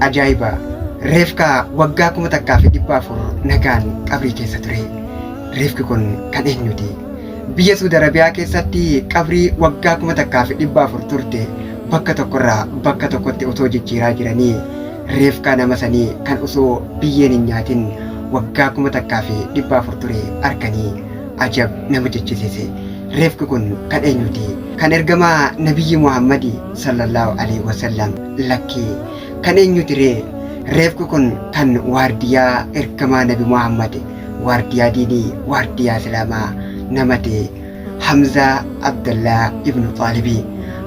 Ajaa'iba! Reefka waggaa 1400 nagaan qabrii keessa ture. Reefki kun kan eenyuti? Biyya Suudi Arabiyaa keessatti qabrii waggaa 1400 turte bakka tokkorraa bakka tokkotti otoo jijjiiraa jiranii reefka nama sanii kan osoo biyyeen hin nyaatin waggaa 1400 ture arganii ajab nama jechisiise. Reefki kun kan eenyuti? Kan ergamaa Nabiyyi Muhammadi sallallahu alaihi wasallam lakkii. Kan eenyuti ree? Reefki kun kan waardiyaa ergamaa Nabi Muhammad, waardiyaa diinii, waardiyaa Islaamaa nama ta'e Hamzaa Abdallaa ibnu Xaalibi.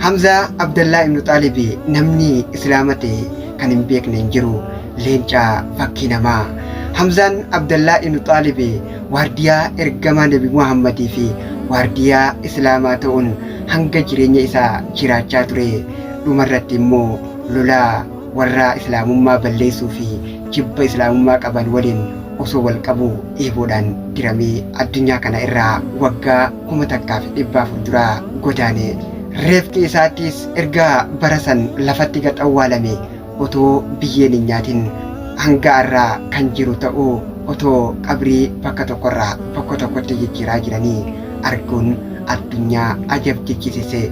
Hamzaa Abdallaa ibnu Xaalibi namni Islaama ta'e kan hin beekne hin jiru. Leenca fakkii namaa. Hamzaan Abdallaa ibnu Xaalibi waardiyaa ergamaa Nabi Muhammadii fi waardiyaa Islaamaa ta'uun hanga jireenya isaa jiraachaa ture. Dhumarratti immoo lola warra Islaamummaa balleessuu fi jibba Islaamummaa qaban waliin osoo wal qabuu eeboodhaan diramee addunyaa kana irraa waggaa 1400 dura godaane. Reefki isaattis erga bara san lafatti gad awwaalame otoo biyyeen hin nyaatin hanga har'aa kan jiru ta'uu otoo qabrii bakka tokkorraa bakka tokkotti jijjiiraa jiranii arguun addunyaa ajab jechisise.